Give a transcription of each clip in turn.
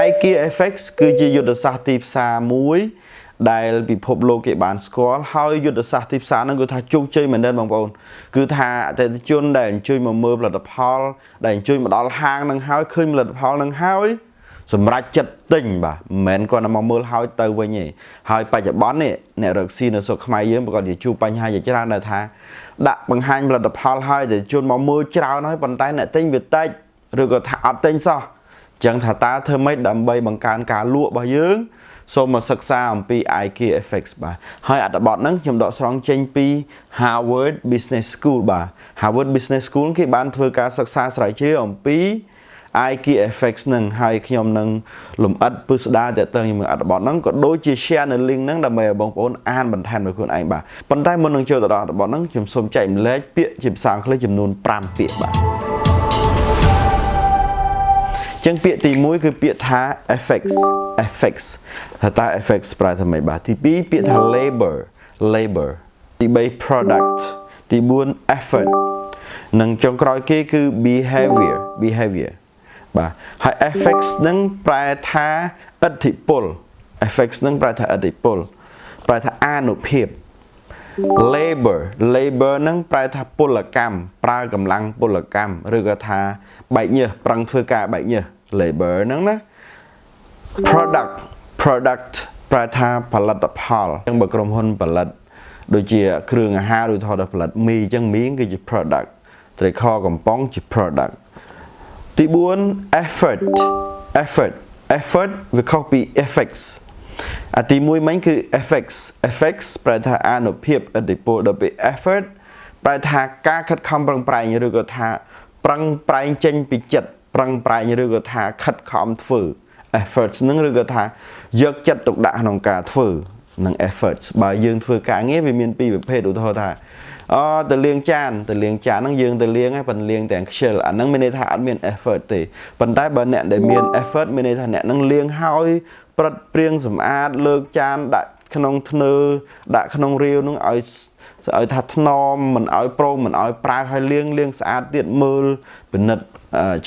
IKEA Effects គឺជាយុទ្ធសាស្ត្រទីផ្សារមួយ ដែលពិភពលោកគេបានស្គាល់ហើយយុទ្ធសាស្ត្រទីផ្សារហ្នឹងគឺថាជោគជ័យមែនទែនបងប្អូនគឺថាអតិថិជនដែលអញ្ជើញមកមើលផលិតផល ដែលអញ្ជើញមកដល់ហាងហ្នឹងហើយឃើញផលិតផលហ្នឹងហើយសម្រាប់ចិត្តទិញបាទមិនមែនគាត់តែមកមើលហើយទៅវិញទេហើយបច្ចុប្បន្ននេះអ្នករកស៊ីនៅស្រុកខ្មែរយើងប្រកាសជាជួបបញ្ហាជាច្រើនដែលថាដាក់បង្ហាញផលិតផលហើយតែជនមកមើលច្រើនហើយប៉ុន្តែអ្នកទិញវាតិចឬក៏ថាអត់ទិញសោះចឹងថាតើធ្វើម៉េចដើម្បីបង្កើនការលក់របស់យើងសូមមកសិក្សាអំពី IKEA Effects បាទហើយអត្ថបទហ្នឹងខ្ញុំដកស្រង់ចេញពី Harvard Business School បាទ Harvard Business School គេបានធ្វើការសិក្សាស្រាវជ្រាវអំពី IKEA Effects នឹងហើយខ្ញុំនឹងលម្អិតពិស្ដារតទៅជាមួយអត្ថបទហ្នឹងក៏ដូចជា share នៅ link ហ្នឹងដើម្បីឲ្យបងប្អូនអានបន្ថែមដោយខ្លួនឯងបាទប៉ុន្តែមុននឹងចូលទៅដល់អត្ថបទហ្នឹងខ្ញុំសូមចែករំលែកពាក្យជាភាសាអង់គ្លេសចំនួន5ពាក្យបាទចឹងពាក្យទី1គឺពាក្យថា effects effects ថាតើ effects ប្រែថាម៉េចបាទទី2ពាក្យថា labor labor ទី3 product ទី4 effort និងចុងក្រោយគេគឺ behavior behavior បាទហើយ effects នឹងប្រែថាឥទ្ធិពល effects នឹងប្រែថាឥទ្ធិពលប្រែថាអានុភាព labor labor នឹងប្រែថាពលកម្មប្រើកម្លាំងពលកម្មឬក៏ថាបែកញើសប្រឹងធ្វើការបែកញើស labor ហ្នឹងណា product product ប្រែថាផលិតផលអញ្ចឹងបើក្រុមហ៊ុនផលិតដូចជាគ្រឿងអាហារឬថតផលិតមីអញ្ចឹងមីគឺជា product ត្រីខកំប៉ុងជា product ទី4 effort effort effort វាខុសពី effects អាទី1មិញគឺ effects effects ប្រែថាអានុភាពឥទ្ធិពលដល់ពេល effort ប្រែថាការខិតខំប្រឹងប្រែងឬក៏ថាប្រឹងប្រែងចេញពីចិត្តប្រឹងប្រែងឬក៏ថាខិតខំធ្វើ efforts នឹងឬក៏ថាយកចិត្តទុកដាក់ក្នុងការធ្វើនឹង efforts បើយើងធ្វើការងារវាមានពីរប្រភេទឧទាហរណ៍ថាអូទៅលាងចានទៅលាងចានហ្នឹងយើងទៅលាងហើយប៉ុន្តែលាងទាំងខ្ជិលអាហ្នឹងមានន័យថាអត់មាន effort ទេប៉ុន្តែបើអ្នកដែលមាន effort មានន័យថាអ្នកហ្នឹងលាងហើយប្រឹតព្រៀងសម្អាតលើកចានដាក់ក្នុងធ្នើដាក់ក្នុងរាវហ្នឹងឲ្យឲ្យថាថ្នមមិនឲ្យប្រងមិនឲ្យប្រើឲ្យលាងលាងស្អាតទៀតមើលពិនិត្យ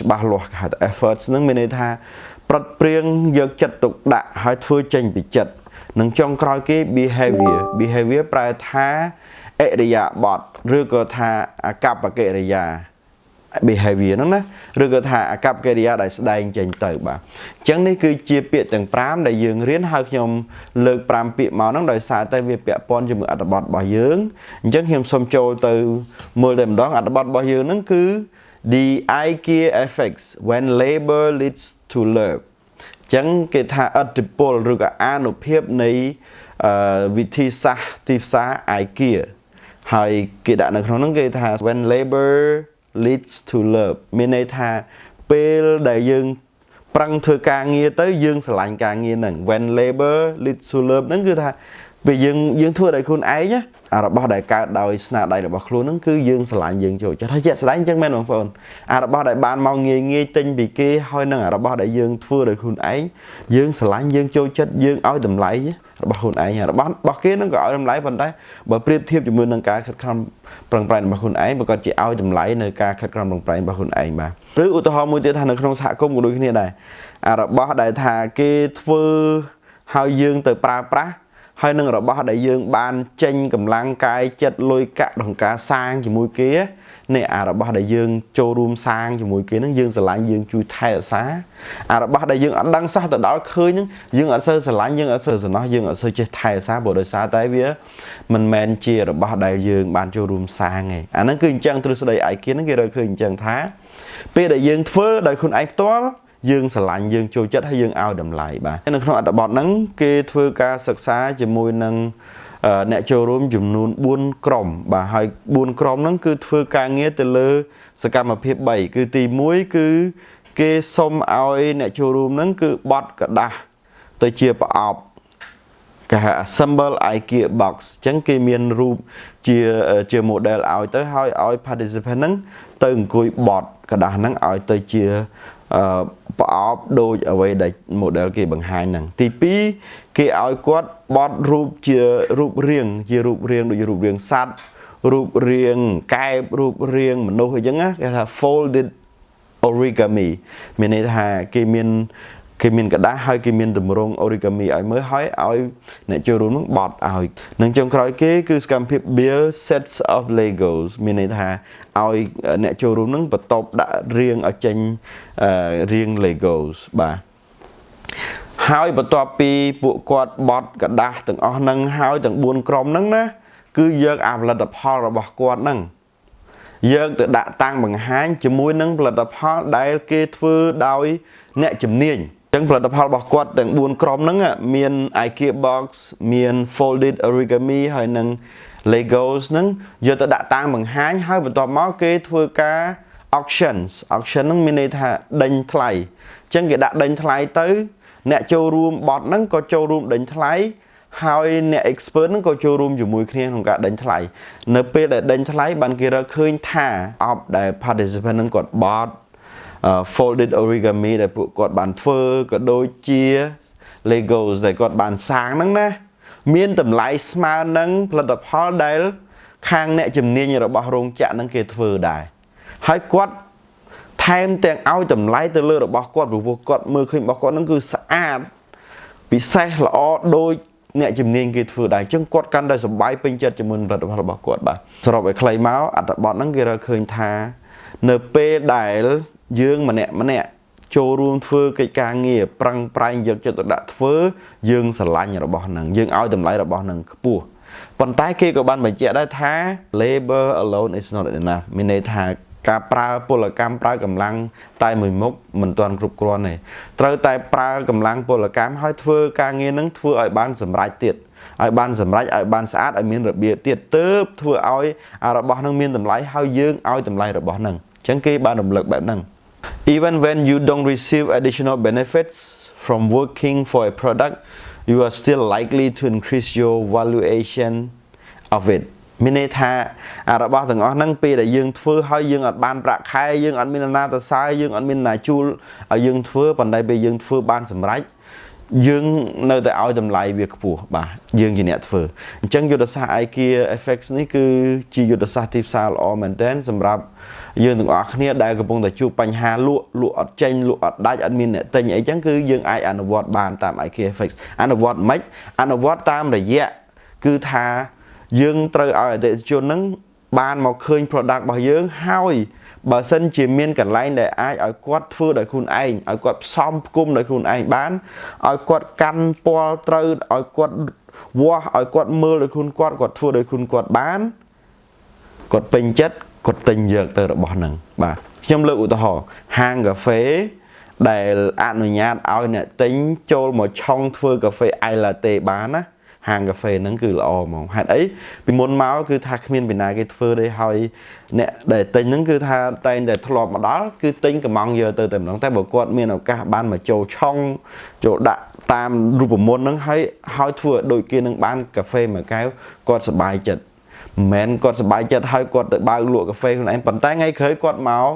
ច្បាស់លាស់គេហៅថា efforts ហ្នឹងមានន័យថាប្រឹតព្រៀងយកចិត្តទុកដាក់ហើយធ្វើចេញពីចិត្តនិងចុងក្រោយគេ behavior behavior ប្រែថាឥរិយាបថឬក៏ថាអាកប្បកិរិយា behavior ហ្នឹងណាឬក៏ថាអាកប្បកិរិយាដែលស្ដែងចេញទៅបាទអញ្ចឹងនេះគឺជាពាក្យទាំង5ដែលយើងរៀនហើយខ្ញុំលើក5ពាក្យមកហ្នឹងដោយសារតែវាពាក់ព័ន្ធជាមួយអត្ថបទរបស់យើងអញ្ចឹងខ្ញុំសូមចូលទៅមើលតែម្ដងអត្ថបទរបស់យើងហ្នឹងគឺ The IKEA effects when labor leads to love អញ្ចឹងគេថាឥទ្ធិពលឬក៏អានុភាពនៃវិធីសាស្ត្រទីផ្សារ IKEA ហើយគេដាក់នៅក្នុងហ្នឹងគេថា when labor leads to love មានន័យថាពេលដែលយើងប្រឹងធ្វើការងារទៅយើងស្រឡាញ់ការងារហ្នឹង when labor leads to love ហ្នឹងគឺថាពេលយើងយើងធ្វើដោយខ្លួនឯងអារបស់ដែលកើតដោយស្នាដៃរបស់ខ្លួនហ្នឹងគឺយើងស្រឡាញ់យើងចូលចិត្តហើយជាក់ស្ដែងអញ្ចឹងមែនបងប្អូនអារបស់ដែលបានមកងាយងាយទិញពីគេហើយនឹងអារបស់ដែលយើងធ្វើដោយខ្លួនឯងយើងស្រឡាញ់យើងចូលចិត្តយើងឲ្យតម្លៃរបស់ខ្លួនឯងរបស់របស់គេនឹងក៏ឲ្យតម្លៃប៉ុន្តែបើប្រៀបធៀបជាមួយនឹងការខិតខំប្រឹងប្រែងរបស់ខ្លួនឯងប្រកាសជាឲ្យតម្លៃនៅការខិតខំប្រឹងប្រែងរបស់ខ្លួនឯងបាទឬឧទាហរណ៍មួយទៀតថានៅក្នុងសហគមន៍ក៏ដូចគ្នាដែរអារបស់ដែលថាគេធ្វើហើយយើងទៅប្រើប្រាស់ហើយនឹងរបស់ដែលយើងបានចេញកម្លាំងកាយចិត្តលុយកាក់ក្នុងការសាងជាមួយគេនេះអារបស់ដែលយើងចូលរួមសាងជាមួយគេហ្នឹងយើងស្រឡាញ់យើងជួយថែរក្សាអារបស់ដែលយើងអត់ដឹងសោះទៅដល់ឃើញហ្នឹងយើងអត់សូវស្រឡាញ់យើងអត់សូវសំណោះយើងអត់សូវចេះថែរក្សាព្រោះដោយសារតែវាមិនមែនជារបស់ដែលយើងបានចូលរួមសាងទេអាហ្នឹងគឺអញ្ចឹងទ្រឹស្ដី IKEA ហ្នឹងគេរកឃើញអញ្ចឹងថាពេលដែលយើងធ្វើដោយខ្លួនឯងផ្ទាល់យើងស្រឡាញ់យើងចូលចិត្តហើយយើងឲ្យតម្លៃបាទនៅក្នុងអត្ថបទហ្នឹងគេធ្វើការសិក្សាជាមួយនឹងអ្នកចូលរួមចំនួន4ក្រុមបាទហើយ4ក្រុមហ្នឹងគឺធ្វើការងារទៅលើសកម្មភាព3គឺទី1គឺគេសុំឲ្យអ្នកចូលរួមហ្នឹងគឺបត់ក្រដាសទៅជាប្រអប់គេហៅ assemble IKEA box អញ្ចឹងគេមានរូបជាជា model ឲ្យទៅហើយឲ្យ participant ហ្នឹងទៅអង្គុយបត់ក្រដាសហ្នឹងឲ្យទៅជាប្រអប់ដូចអ្វីដែល model គេបង្ហាញហ្នឹងទី2គេឲ្យគាត់បត់រូបជារូបរាងជារូបរាងដូចរូបរាងសត្វរូបរាងកែបរូបរាងមនុស្សអញ្ចឹងណាគេថា folded origami មានន័យថាគេមាន គេមានក្រដាសហើយគេមានទម្រង់ origami ឲ្យមើលហើយឲ្យអ្នកចូលរួមនឹងបត់ឲ្យនិងចុងក្រោយគេគឺសកម្មភាព build sets of Legos មានន័យថាឲ្យអ្នកចូលរួមនឹងបន្ទប់ដាក់រៀងឲ្យចេញរៀង Legos បាទហើយបន្ទាប់ពីពួកគាត់បត់ក្រដាសទាំងអស់ហ្នឹងហើយទាំង4ក្រុមហ្នឹងណាគឺយកអាផលិតផលរបស់គាត់ហ្នឹងយកទៅដាក់តាំងបង្ហាញជាមួយនឹងផលិតផលដែលគេធ្វើដោយអ្នកជំនាញចឹងផលិតផលរបស់គាត់ទាំង4ក្រុមហ្នឹងមាន IKEA box មាន folded origami ហើយនិង Legos ហ្នឹងយកទៅដាក់តាំងបង្ហាញហើយបន្ទាប់មកគេធ្វើការ auctions auction ហ្នឹងមានន័យថាដេញថ្លៃអញ្ចឹងគេដាក់ដេញថ្លៃទៅអ្នកចូលរួមបត់ហ្នឹងក៏ចូលរួមដេញថ្លៃហើយអ្នក expert ហ្នឹងក៏ចូលរួមជាមួយគ្នាក្នុងការដេញថ្លៃនៅពេលដែលដេញថ្លៃបានគេរកឃើញថាអបដែល participant ហ្នឹងគាត់បត់ folded origami ដែលពួកគាត់បានធ្វើក៏ដូចជា Legos ដែលគាត់បានសាងហ្នឹងណាមានតម្លៃស្មើនឹងផលិតផលដែលខាងអ្នកជំនាញរបស់រោងចក្រហ្នឹងគេធ្វើដែរហើយគាត់ថែមទាំងឲ្យតម្លៃទៅលើរបស់គាត់ព្រោះគាត់មើលឃើញរបស់គាត់ហ្នឹងគឺស្អាតពិសេសល្អដូចអ្នកជំនាញគេធ្វើដែរអញ្ចឹងគាត់កាន់តែសប្បាយពេញចិត្តជាមួយផលិតផលរបស់គាត់បាទសរុបឲ្យខ្លីមកអត្ថបទហ្នឹងគេរកឃើញថានៅពេលដែលយើងម្នាក់ម្នាក់ចូលរួមធ្វើកិច្ចការងារប្រឹងប្រែងយកចិត្តទុកដាក់ធ្វើយើងស្រឡាញ់របស់ហ្នឹងយើងឲ្យតម្លៃរបស់ហ្នឹងខ្ពស់ប៉ុន្តែគេក៏បានបញ្ជាក់ដែរថា labor alone is not enough មានន័យថាការប្រើពលកម្មប្រើកម្លាំងតែមួយមុខមិនទាន់គ្រប់គ្រាន់ទេត្រូវតែប្រើកម្លាំងពលកម្មហើយធ្វើការងារនឹងធ្វើឲ្យបានសម្រេចទៀតឲ្យបានសម្រេចឲ្យបានស្អាតឲ្យមានរបៀបទៀតទើបធ្វើឲ្យអារបស់នឹងមានតម្លៃហើយយើងឲ្យតម្លៃរបស់នឹងអញ្ចឹងគេបានរំលឹកបែបហ្នឹង Even when you don't receive additional benefits from working for a product, you are still likely to increase your valuation of it. មានន័យថាអារបស់ទាំងអស់ហ្នឹងពេលដែលយើងធ្វើហើយយើងអត់បានប្រាក់ខែយើងអត់មានណាទៅសើយើងអត់មានណាជួលឲ្យយើងធ្វើប៉ុន្តែពេលយើងធ្វើបានសម្រេចយើងនៅតែឲ្យតម្លៃវាខ្ពស់បាទយើងជាអ្នកធ្វើអញ្ចឹងយុទ្ធសាស្ត្រ IKEA FX នេះគឺជាយុទ្ធសាស្ត្រទីផ្សារល្អមែនទែនសម្រាប់យើងទាំងអស់គ្នាដែលកំពុងតែជួបបញ្ហាលក់លក់អត់ចេញលក់អត់ដាច់អត់មានអ្នកទិញអីចឹងគឺយើងអាចអនុវត្តបានតាម IKEA FX អនុវត្តមិនអនុវត្តតាមរយៈគឺថាយើងត្រូវឲ្យអតិថិជនហ្នឹងបានមកឃើញ product របស់យើងហើយបើសិនជាមានកន្លែងដែលអាចឲ្យគាត់ធ្វើដោយខ្លួនឯងឲ្យគាត់ផ្សំផ្គុំដោយខ្លួនឯងបានឲ្យគាត់កាន់ពណ៌ត្រូវឲ្យគាត់វាស់ឲ្យគាត់មើលដោយខ្លួនគាត់គាត់ធ្វើដោយខ្លួនគាត់បានគាត់ពេញចិត្តគាត់ទិញយកទៅរបស់ហ្នឹងបាទខ្ញុំលើកឧទាហរណ៍ហាងកាហ្វេដែលអនុញ្ញាតឲ្យអ្នកទិញចូលមកឆុងធ្វើកាហ្វេ iced latte បានណាហាងកាហ្វេហ្នឹងគឺល្អហ្មងហេតុអីពីមុនមកគឺថាគ្មានពីណាគេធ្វើទេហើយអ្នកដែលទិញហ្នឹងគឺថាតែងតែធ្លាប់មកដល់គឺទិញកំងយកទៅតែម្ដងតែបើគាត់មានឱកាសបានមកចូលឆុងចូលដាក់តាមរូបមន្តហ្នឹងហើយហើយធ្វើឲ្យដូចគេនឹងបានកាហ្វេមួយកែវគាត់សប្បាយចិត្តមិនមែនគាត់សប្បាយចិត្តហើយគាត់ទៅបើកលក់កាហ្វេខ្លួនឯងប៉ុន្តែថ្ងៃក្រោយគាត់មក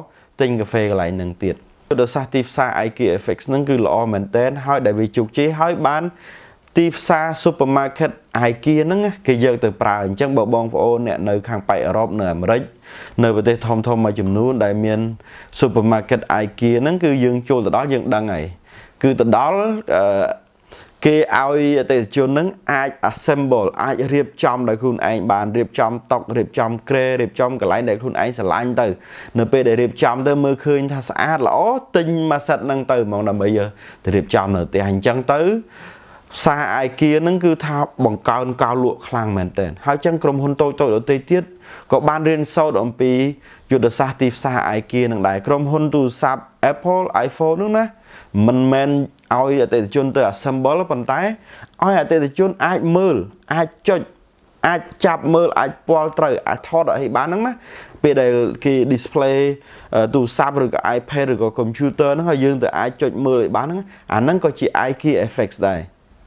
ទិញកាហ្វេកន្លែងហ្នឹងទៀតយុទ្ធសាស្ត្រទីផ្សារ IKEA FX ហ្នឹងគឺល្អមែនទែនហើយដែលវាជោគជ័យហើយបានទីផ្សារ supermarket IKEA ហ្នឹងគេយកទៅប្រើអញ្ចឹងបើបងប្អូនអ្នកនៅខាងប៉ែកអឺរ៉ុបនៅអាមេរិកនៅប្រទេសធំធំមួយចំនួនដែលមាន supermarket IKEA ហ្នឹងគឺយើងចូលទៅដល់យើងដឹងហើយគឺទៅដល់អឺគេឲ្យអតិថិជននឹងអាច assemble អាចរៀបចំដោយខ្លួនឯងបានរៀបចំតុរៀបចំគ្រែរៀបចំកន្លែងដែលខ្លួនឯងស្រឡាញ់ទៅនៅពេលដែលរៀបចំទៅមើលឃើញថាស្អាតល្អទិញមួយសិតហ្នឹងទៅហ្មងដើម្បីទៅរៀបចំនៅផ្ទះអញ្ចឹងទៅផ្សារ IKEA ហ្នឹងគឺថាបង្កើនកោលក់ខ្លាំងមែនទែនហើយចឹងក្រុមហ៊ុនតូចតូចដទៃទៀតក៏បានរៀនសូត្រអំពីយុទ្ធសាស្ត្រទីផ្សារ IKEA នឹងដែរក្រុមហ៊ុនទូរស័ព្ទ Apple iPhone ហ្នឹងណាមិនមែនឲ្យអតិថិជនទៅ assemble ប៉ុន្តែឲ្យអតិថិជនអាចមើលអាចចុចអាចចាប់មើលអាចពាល់ត្រូវអាចថតឲ្យបានហ្នឹងណាពេលដែលគេ display ទូរស័ព្ទឬក៏ iPad ឬក៏ computer ហ្នឹងហើយយើងទៅអាចចុចមើលឲ្យបានហ្នឹងអាហ្នឹងក៏ជា IKEA effects ដែរ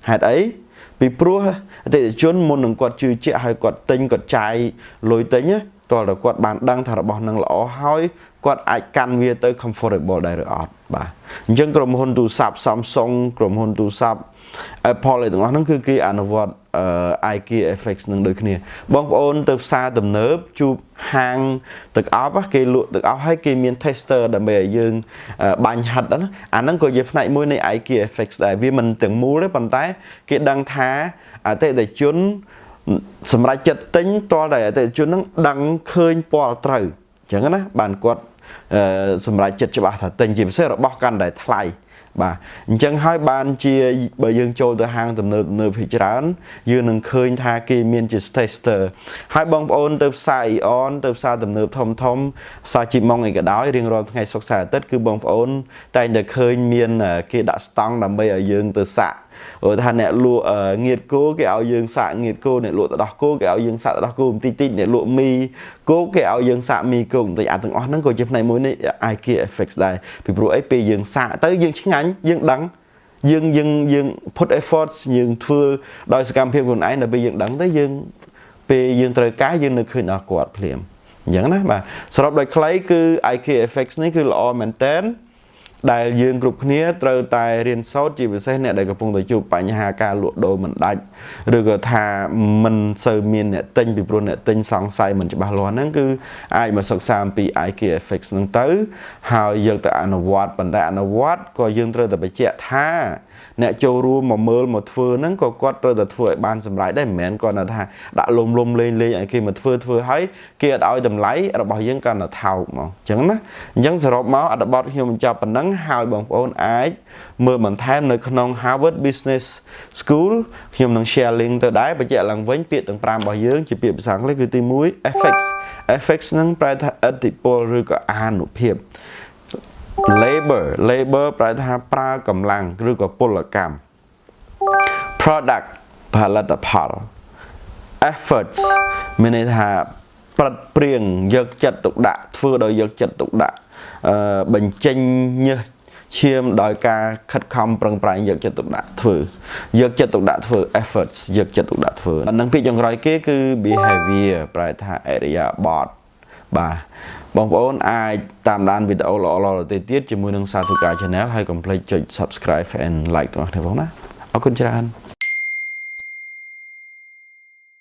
ហេតុអីពីព្រោះអតិថិជនមុននឹងគាត់ជឿជាក់ហើយគាត់ទិញគាត់ចាយលុយទិញតើតើគាត់បានដឹងថារបស់នឹងល្អហើយគាត់អាចកាន់វាទៅ comfortable ដែរឬអត់។ បាទអញ្ចឹងក្រុមហ៊ុនទូរស័ព្ទ Samsung ក្រុមហ៊ុនទូរស័ព្ទ Apple ឯទាំងអស់ហ្នឹងគឺគេអនុវត្ត IKEA effects នឹងដូចគ្នាបងប្អូនទៅផ្សារទំនើបជួបហាងទឹកអប់គេលក់ទឹកអប់ហើយគេមាន tester ដើម្បីឲ្យយើងបាញ់ហិតណាអាហ្នឹងក៏ជាផ្នែកមួយនៃ IKEA effects ដែរវាមិនទាំងមូលទេប៉ុន្តែគេដឹងថាអតិថិជនសម្រាប់ចិត្តទិញតលតែអតិថិជនហ្នឹងដឹងឃើញពណ៌ត្រូវអញ្ចឹងណាបានគាត់សម្រាប់ចិត្តច្បាស់ថាទិញជាពិសេសរបស់កាន់តែថ្លៃបាទអញ្ចឹងហើយបានជាបើយើងចូលទៅហាងទំនើបទំនើបភាគច្រើនយើងនឹងឃើញថាគេមានជា tester ហើយបងប្អូនទៅផ្សារ AEON ទៅផ្សារទំនើបធំធំផ្សារជីម៉ុងអីក៏ដោយរៀងរាល់ថ្ងៃសុក្រសៅរ៍អាទិត្យគឺបងប្អូនតែងតែឃើញមានគេដាក់ស្តង់ដើម្បីឲ្យយើងទៅសាក់ព្រោះថាអ្នកលក់ងៀតគោគេឲ្យយើងសាកងៀតគោអ្នកលក់ទឹកដោះគោគេឲ្យយើងសាកទឹកដោះគោបន្តិចតិចអ្នកលក់មីគោគេឲ្យយើងសាកមីគោបន្តិចអាទាំងអស់ហ្នឹងក៏ជាផ្នែកមួយនៃ IKEA effects ដែរពីព្រោះអីពេលយើងសាកទៅយើងឆ្ងាញ់យើងដឹងយើងយើងយើង put efforts យើងធ្វើដោយសកម្មភាពខ្លួនឯងដល់ពេលយើងដឹងទៅយើងពេលយើងត្រូវការយើងនៅឃើញដល់គាត់ភ្លាមអញ្ចឹងណាបាទសរុបដោយខ្លីគឺ IKEA effects នេះគឺល្អមែនតើដែលយើងគ្រប់គ្នាត្រូវតែរៀនសូត្រជាពិសេសអ្នកដែលកំពុងតែជួបបញ្ហាការលក់ដូរមិនដាច់ឬក៏ថាមិនសូវមានអ្នកទិញពីព្រោះអ្នកទិញសង្ស័យមិនច្បាស់លាស់ហ្នឹងគឺអាចមកសិក្សាអំពី IKEA effects ហ្នឹងទៅហើយយកទៅអនុវត្តប៉ុន្តែអនុវត្តក៏យើងត្រូវតែបញ្ជាក់ថាអ្នកចូលរួមមកមើលមកធ្វើហ្នឹងក៏គាត់ត្រូវតែធ្វើឲ្យបានសម្រេចដែរមិនមែនគាត់ថាដាក់លុំលុំលេងលេងឲ្យគេមកធ្វើធ្វើឲ្យគេអត់ឲ្យតម្លៃរបស់យើងកាន់តែថោកមកអញ្ចឹងណាអញ្ចឹងសរុបមកអត្ថបទខ្ញុំបញ្ចប់ប៉ុណ្ណឹងហើយបងប្អូនអាចមើលបន្ថែមនៅក្នុង Harvard Business School ខ្ញុំនឹង share link ទៅដែរបញ្ជាក់ឡើងវិញពាក្យទាំង5របស់យើងជាពាក្យភាសាអង់គ្លេសគឺទី1 effects effects នឹងប្រែថាឥទ្ធិពលឬក៏អានុភាព labor labor ប្រែថាប្រើកម្លាំងឬក៏ពលកម្ម product ផលិតផល efforts មានន័យថាប្រឹតព្រៀងយកចិត្តទុកដាក់ធ្វើដោយយកចិត្តទុកដាក់អឺបញ្ចេញញើសឈាមដោយការខិតខំប្រឹងប្រែងយកចិត្តទុកដាក់ធ្វើយកចិត្តទុកដាក់ធ្វើ efforts យកចិត្តទុកដាក់ធ្វើអានឹងពាក្យចុងក្រោយគេគឺ behavior ប្រែថាឥរិយាបថបាទបងប្អូនអាចតាមដានវីដេអូល្អៗដទៃទៀតជាមួយនឹងសាធុការ Channel ហើយកុំភ្លេចចុច Subscribe and Like ទាំងអស់គ្នាផងណាអរគុណច្រើន។